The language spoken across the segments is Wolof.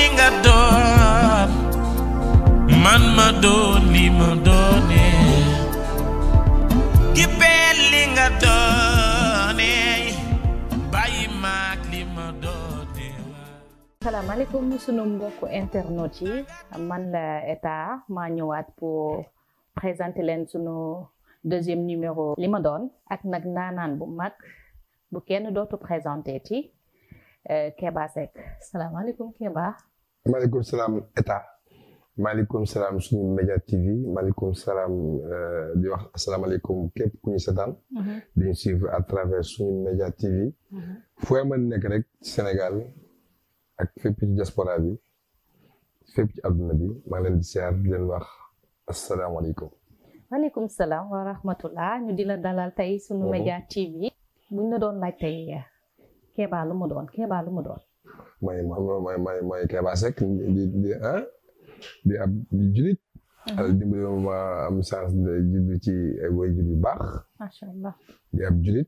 li nga doon man ma doon li ma doone kippeel li nga doone bàyyi maak li ma doone. Salaamaaleykum sunu mbokku internet yi man la Etta maa ñëwaat pour présenter leen sunu deuxième numéro li ma doon ak nag naanaan bu mag bu kenn dootu présenté ci Keba Seck. Salaamaaleykum Keba. maaleykum salaam Etta. maaleykum salaam suñu média TV maaleykum salaam di wax asalaamaaleykum képp ku ñu seetaan. di ñu suivre à travers suñu média TV. fu mën nekk rek Sénégal ak fépp ci diaspora bi fépp ci àdduna bi maa ngi leen di siyaar di leen wax asalaamaaleykum. maaleykum salaam wa rahmatullah ñu di la dalal tey suñu média TV. buñ la doon laaj tey Keba lu mu doon Keba lu mu doon. mooy Keba Seck di ab julit. Yàlla dimbali ma am chance de juddu ci ay waajur yu baax. macha allah. di ab julit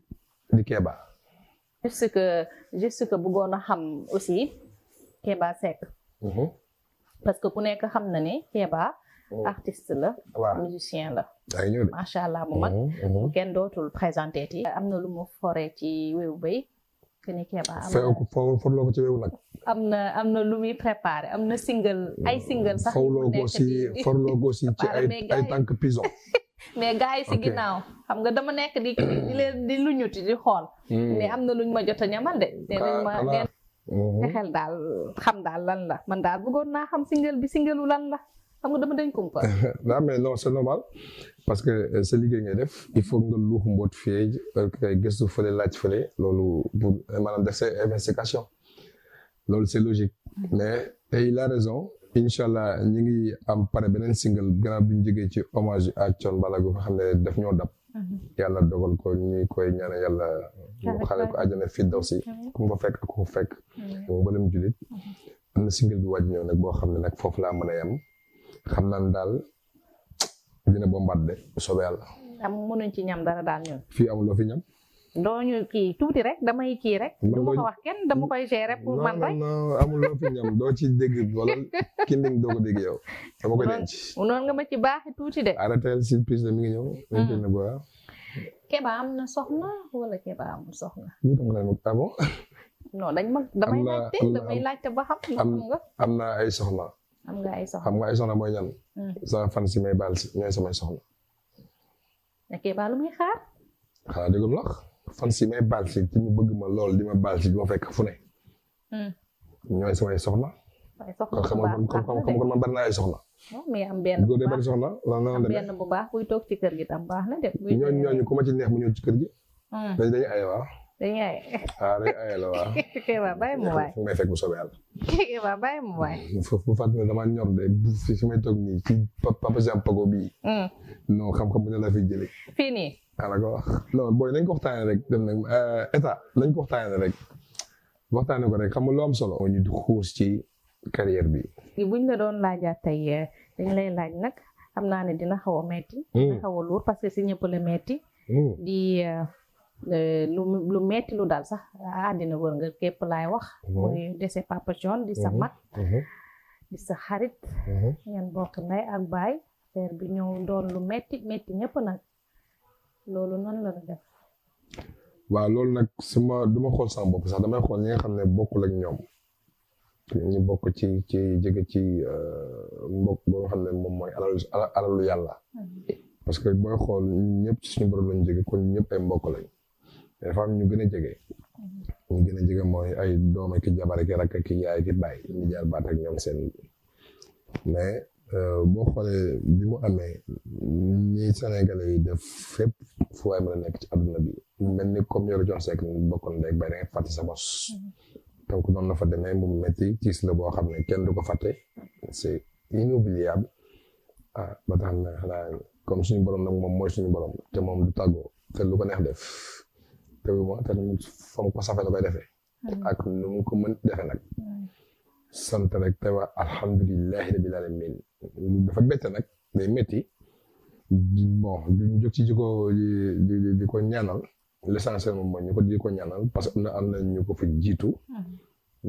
di Keba. juste que bëggoon a xam aussi Keba Seck. parce que ku nekk xam na ne Keba. artiste la. waaw musicien la. yaa ngi ñëw de. macha allah mu mag. kenn dootul présenté ti am na lu mu foree ci wéewu bay. que ni Keba forloo ko ci wéewu nag. am na lu muy préparé am na single ay single sax. forloo ko si ci ay tànk pison. mais gars yi si ginnaaw xam nga dama nekk di leen di luñuti di xool. mais am na luñ ma jot a ñamal de. xel daal xam daal lan la man daal bëggoon naa xam single bi single lan la. xam nga dama dañ kumpa. non mais non c'est normal parce que sa liggéey ngay def il faut nga luux mboot fee gëstu fële laaj fële loolu pour maanaam def sa investigation loolu c'est logique. mais il a raison incha allah ñu ngi am pare beneen single gannaaw bi ñu jógee ci hommage à Thione Ballago nga xam ne daf ñoo dab. yàlla dogal ko ñuy koy ñaanal yàlla mu xale ko àjjana firdawsi ku mu fa fekk ak ku mu fekk. moom mbalam julit am na single bi wàññi ñëw nag boo xam ne nag foofu laa mën a yem. xam naa ne daal dina bombardé soobee yàlla. am mënuñ ci ñam dara daal ñun. fii amuloo fi ñam. doo ñu kii tuuti rek damay kii rek. du ma ko wax kenn dama koy gérer pour man rek. non amuloo fi ñam doo ci dégg wala kinding doo ko dégg yow. dama koy denc. noonu nga ma ci baaxi tuuti de. arrêté surprise la mi ngi ñëw. Keba am na soxna wala Keba amul soxna. lu tax nga ne ah bon. non damay laajte ba xam. am na ay soxna. am nga ay soxna xam nga ay soxna mooy ñan. sama fan si may baal si ñooy samay soxna. Keba lu muy xaar. xanaa dégg nga wax fan si may baal si ci ñu bëgg ma lool di ma baal si di ma fekk fu ne. ñooy samay soxna. kon xam nga man bari naa ay soxna. mais am benn bu baax bari soxna am benn bu baax buy toog ci kër gi tam baax na de. ñooñu ku ma ci neex mu ñëw ci kër gi. dañuy ay waaw. dañuy ay. dañuy ay la waaw. Keba bàyyi mu waay. may fekk bu soobee yàlla. Keba bàyyi mu waay. bu fàttali ne damaa ñor de bu fi may toog nii ci Papa Jean Pago bii. non xam-xam bu ne la fiy jëlee. fii nii. la ko wax non booy nañ ko waxtaanee rek dem nag Etta nañ ko waxtaanee rek waxtaanee ko rek xam nga lu am solo. ñu xuus ci carrière bi. buñ la doon laajaat tey dañ lay laaj nag xam naa ne dina xaw a metti. dina xaw a luur parce que si ñëpp la metti. di lu metti lu daal sax àddina wër nga képp laay wax. muy dese Papa Thione di sa mag. di sa xarit. ngeen bokk ndey ak baay. affaire bi ñëw doon lu metti ñëpp nag. loolu nan la def. waaw loolu nag du ma xool sama bopp sax damay xool ñi nga xam ne bokkul ak ñoom ñu bokk ci jege ci mbokk boo xam ne moom mooy alalu yàlla. parce que booy xool ñëpp ci suñu borom lañu jege kon ñëpp ay mbokk lañ dafa am ñu gën a jege. ñu gën a jege mooy ay doom ak jabar ak rakk ak yaay ak baay ñu jaar baat ak ñoom seen mais. boo xoolee bi mu amee ñi Sénégalais yi def fépp fu waay mën a nekk ci àdduna bi mel ni comme Yoro Thione Seck bokkoon ndey bay da ngay fàtte sa bos. donc noonu la fa demee mu metti tiis la boo xam ne kenn du ko fàtte c'est inoubliable ba tax na xanaa comme suñu borom nag moom mooy suñu borom te moom du tàggoo te lu ko neex def te fa mu ko safee la koy defee. ak nu mu ko mën defee nag. sant rek te waa alhamdulilahi rabbil alamin dafa bette nag day métti bon duñ jóg ci di ko ñaanal l'essentiel moom mooy ñu ko di ko ñaanal parce que am na ñu ko fi jiitu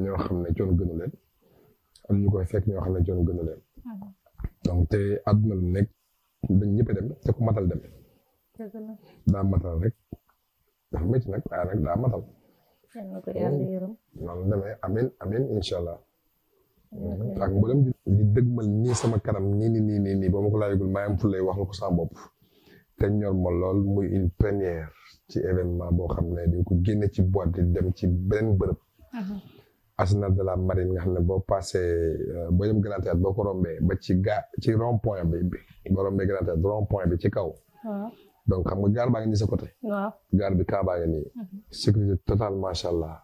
ñoo xam ne Thione gënu leen am ñu koy fekk ñoo xam ne John gënu leen donc te àdduna lu nekk dañ ñëpp dem te ku matal dem daa matal rek dafa métti nag waaye nag daa matal noonu demee amin incha allah ak mboolem di dëgmal nii sama kanam nii ba ma ko laajagul maa am fu lay wax la ko sama bopp te ñor ma lool muy une première ci événement boo xam ne dañ ko génne ci boîte di dem ci beneen bërëb arsenal de la marine nga xam ne boo passé boo dem Grand Théâtre boo ko rombee ba ci rond point bi boo rombee Grand Théâtre rond point bi ci kaw donc xam nga gaar baa ngi nii sa côté gaar bi kaa baa ngi nii sécurité totale macha allah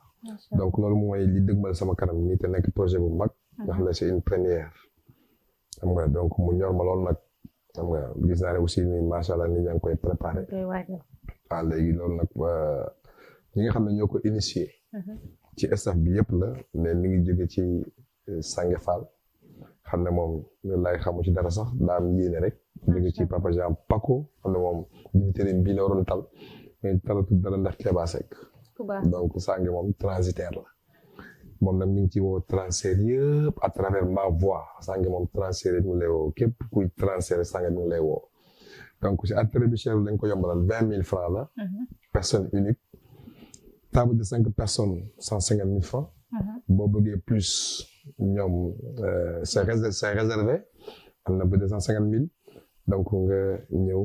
donc loolu mooy li dëgmal sama kanam nii te nekk projet bu mag nga xam ne c'est une première xam nga donc mu ñor ma lool nag xam nga gis naa ne aussi ni macha allah nit ñaa ngi koy préparé waaw léegi loolu nag ñi nga xam ne ñoo ko initié ci staff bi yëpp la mais mi ngi jóge ci Sange Fall xam ne moom laay xamu ci dara sax daa am yéene rek jóge ci Papa Jean Paco xam ne moom dibiteri bii la waroon tal mais talatu dara ndax Keba Seck donc Sange moom transitaire la moom nag mi ngi ci woo transfert yëpp à travers ma voix Sange moom transfert mu lay woo képp kuy transfert Sange mi ngi lay woo donc si attré bi cher dañ ko yombalal 20 000 francs la personne unique table de 5 personnes 150 000 francs boo bëggee plus ñoom c'est réservé am na ba 250 000 donc nga ñëw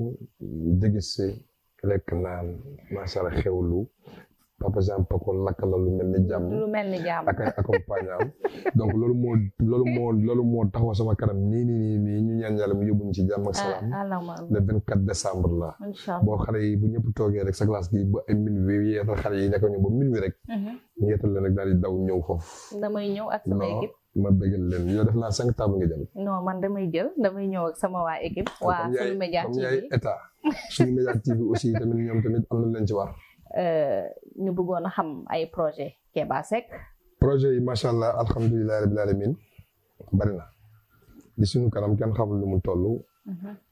jege si lekk naan macha allah xewlu Papa Jean Paco lakk la lu mel ni jàmm ak accompagnant donc loolu moo taxaw sama kanam nii ñu ñaan yàlla mu yóbbu ñu ci jàmm ak salaam le 24 décembre la boo xale yi bu ñëpp toogee rek sa classe gi ba ay minuit yeetal xale yi nekk ñu ba minuit rek ñu yeetal leen rek daal di daw ñëw foofu damay ñëw ak sama équipe ma bëggal leen yow def naa 5 table nga jël non man damay ñëw ak sama waa équipe waa Sunu Média TV comme yaay état Sunu Média TV aussi tamit ñoom tamit am na leen ci war ñu bëggoon a xam ay projet Keba Seck projet yi macha allah alhamdulilah rabbil alamin bari na di suñu kanam kenn xamul lu mu toll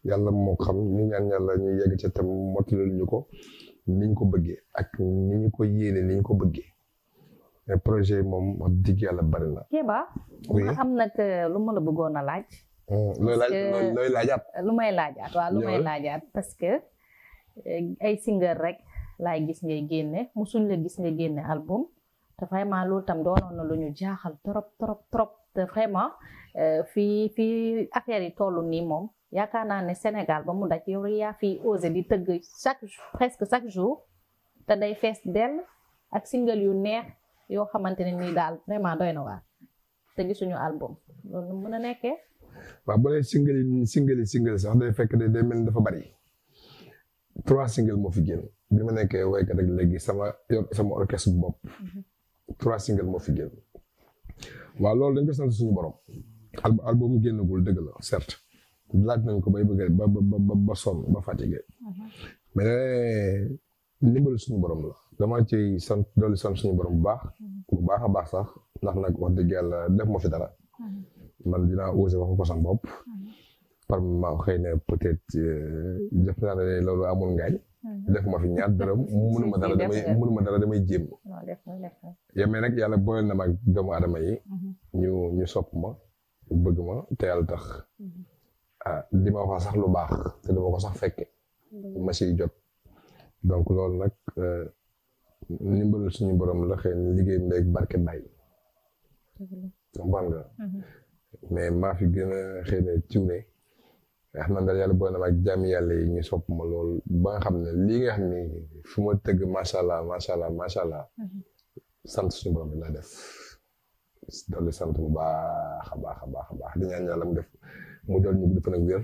yàlla moo xam ñu ñaan yàlla ñu yegg ca tam mottali ñu ko niñ ko bëggee ak ni ñu ko yéene ni ñu ko bëggee mais projet yi moom wax dëgg yàlla bari na Keba ma am nag lu ma la bëggoon a laaj looy laajaat lu may laajaat parce que ay singer rek laay gis ngay génne musuñ la gis nga génne album te vraiment loolu tam doonoon na lu ñu jaaxal trop te vraiment fii affaire yi toll nii moom yaakaar naa ne Sénégal ba mu daj yow yaa fi osé di tëgg presque chaque jour te day fees dell ak single yu neex yoo xamante ne nii daal vraiment doy na waar te gisuñu album loolu mën a nekkee waaw bu dee single sax day fekk day mel ni dafa bari 3 single moo fi génn bi ma nekkee waykat rek léegi sama orchestre bopp 3 single moo fi génn waaw loolu dañ ko sant suñu borom album génnagul dëgg la certes laaj nañ ko bay bëgg ba sonn ba fatigué mais ndimbalu suñu borom la dama ci sant doolu sant suñu borom bu baax a baax sax ndax nag wax dëgg yàlla def ma fi dara man dinaa osé wax ko sama bopp par moment xëy na peut-être jëf naa ne loolu amul ngaañ def ma fi ñaar dërëm mënuma dara damay jéem yemee nag yàlla booleel na ma ak doomu adama yi ñu sopp ma bëgg ma te yàlla tax di ma wax sax lu baax te dama ko sax fekke ma siy jot donc loolu nag ndimbalul suñu borom la xëy na liggéey bi léegi barke bàyyi comprendre nga mais maa fi gën a xëy na ciwne xam naa daal yàlla boole na ma ak jàmm yàlla yi ñu sopp ma loolu ba nga xam ne lii nga xam ni fu ma tëgg macha allah sant suñu borom bi la def dolli sant bu baax a baax di ñaan yàlla mu def mu dool ñu dafa nag wér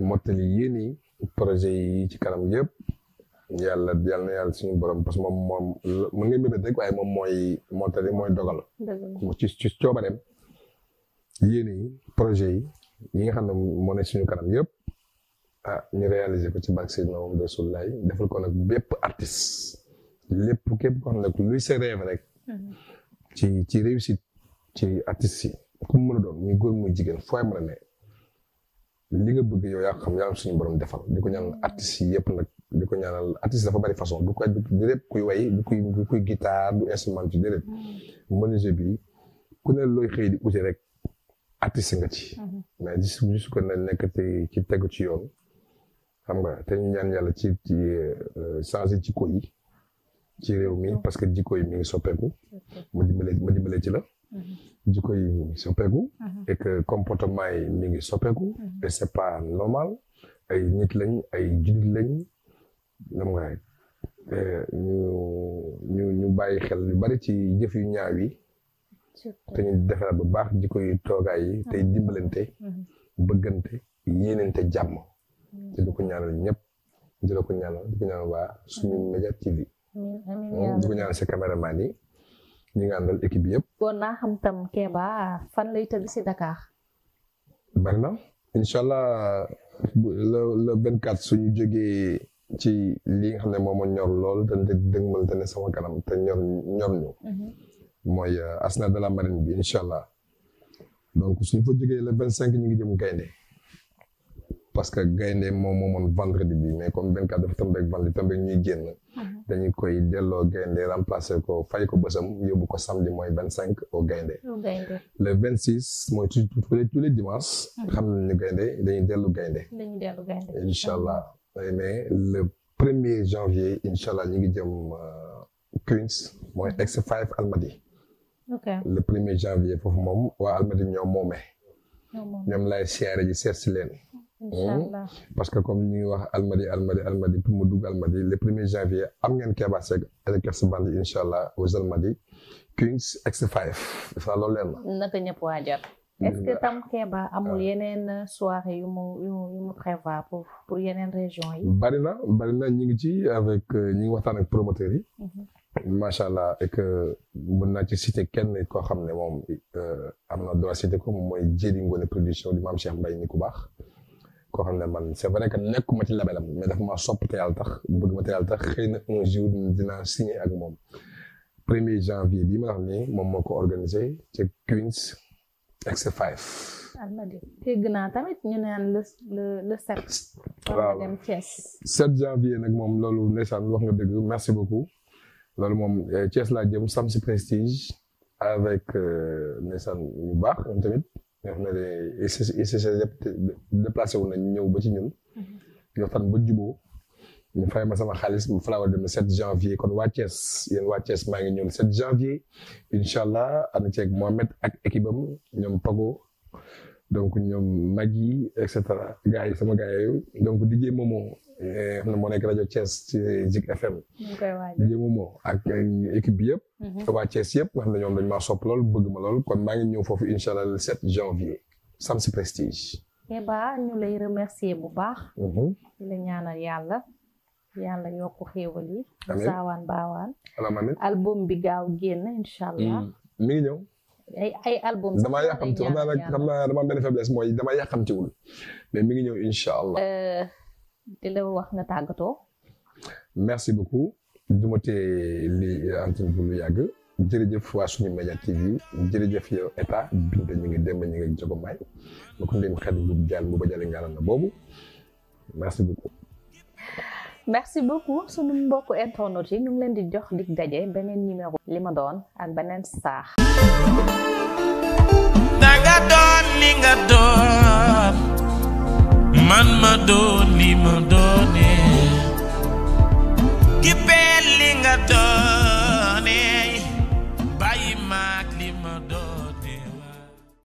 mottali yéen yi projet yi ci kanam yëpp yàlla na yàlla suñu borom parce que moom mën nga mébét rek waaye moom mooy mottali mooy dogal ci coobareem yéen yi projet yi nga xam ne moo ne suñu kanam yëpp ñu réaliser ko ci barke Seydina Muhammad Rasulullah defal ko nag bépp artiste lépp képp ko xam ne luy sa rêve rek ci réussite ci artistes yi ku mu mën a doon muy góor muy jigéen fooy mën a ne li nga bëgg yow yaa xam yàlla suñu borom defal di ko ñaanal artistes yi yëpp nag di ko ñaanal artiste dafa bari façon du lépp kuy way du kuy guitare du instrument ci déedéet menuisier bi ku ne looy xëy di uti rek artiste nga ci mais juste ko na nekk ci tegu ci yoon xam nga te ñu ñaan yàlla ci changer jikko yi ci réew mi parce que jikko yi mi ngi soppeeku ma dimbale ci la jikko yi mi ngi soppeeku et que comportement yi mi ngi soppeeku et c'est pas normal ay nit lañ ay jullit lañ xam nga ñu bàyyi xel yu bari ci jëf yu ñaaw yi te ñu defaraat bu baax jikko yu toogaay yi tey dimbalante bëggante yéenante jàmm te di ko ñaanal ñëpp di ko ñaanal waa suñu Média TV di ko ñaanal sa caméraman yi ñi nga àndal équipe yëpp. bon naa xam tam Keba fan lay tëgg si Dakar. bari na incha allah le 24 suñu jógee ci li nga xam ne moom moo ñor lool te dëgmal te ne sama kanam te ñor ñu. mooy Asna de la Marine bi incha allah donc suñu fa jógee le 25 ñu ngi jëm Gaynde parce que Gaynde moom moomoon vendredi bi mais comme 24 dafa tombé ak vendredi tombé ñuy génn. dañu koy delloo Gaynde remplacer ko fay ko bësam yóbbu ko samedi mooy 25 au Gaynde. le 26 mooy tous les dimanches. xam nañu ne Gaynde dañuy dellu Gaynde. incha allah mais le 1er janvier incha allah ñu ngi jëm Queens mooy X5 Almadi. le 1er janvier foofu moom waa Almadi ñoom moomee. ñoom lay siyaare ji seet si leen. Inch'Allah. Parce que comme ñu wax Almadi pour mu dugg Almadi le 1er janvier am ngeen Keba Seck Orchestre Band inch'Allah aux Almadi Queens X5 dafa loolu leen la. naka ñëpp waajal. est-ce que tam Keba amul yeneen soirée yu mu prévoir pour yeneen région yi. bari na ñu ngi ci avec ñu ngi waxtaan ak promoteurs yi. macha allah et que mën naa ci citer kenn koo xam ne moom am na droit citer ko moom mooy Jéeri Ngone production di Maam Cheikh Mbaye ni ku baax. koo xam ne man c'est vrai que nekkuma ci labelam mais dafa ma sopp te yàlla tax bëgg ma te yàlla tax xëy na un jour dinaa signer ak moom 1er janvier bii ma wax nii moom moo ko organisé ci Queens X5. Almadi dégg naa tamit ñu naan le 7. waaw dem Thiès. 7 janvier nag moom loolu ndeysaan wax nga dëgg merci beaucoup loolu moom Thiès laa jëm Samsi Prestige avec ndeysaan ñu baax ñoom tamit. ñoo xam ne ICC déplacé wu nañ ñëw ba ci ñun. ñu waxtaan ba jubóo ñu fay ma sama xaalis bu fa laa war a dem le 7 janvier kon waa Thiès yéen waa Thiès maa ngi ñëw le 7 janvier incha allah ànd ceeg Mohamed ak équipe am ñoom Pago donc ñoom Magui et cetera gars yi sama gars yooyu donc DJ Momo xam ne moo nekk rajo Thiès ci Zik FM. DJ Momo ak équipe bi yëpp. waa Thiès yëpp nga xam ne ñoom dañ maa sopp lool bëgg ma lool kon maa ngi ñëw foofu incha allah le 7 janvier Samsi Prestige. Keba ñu lay remercier bu baax. di la ñaanal yàlla yokk xéewal yi. amiin saawaan baawaan. amiin album bi gaaw génn incha allah. mi ngi ñëw. ay album damaa yàqamti xam naa dama am benn faiblesse mooy damaa yàqamtiwul mais mi ngi ñëw incha allah. di la wax nga tàggatoo. merci beaucoup du ma tee li antenne bu lu yàgg jërëjëf waa suñu Média TV jërëjëf yow état binte ñu ngi demb ñu ngi jogo may ma ko ndem xel bu jàll bu ba jàll ngaaral na boobu merci beaucoup. merci beaucoup sunu mbokku internet yi ñu ngi leen di jox dig daje beneen numéro li ma doon ak beneen star. danga doon li nga doon man ma doon li ma doone ki peel li nga doone bàyyi maak li ma doon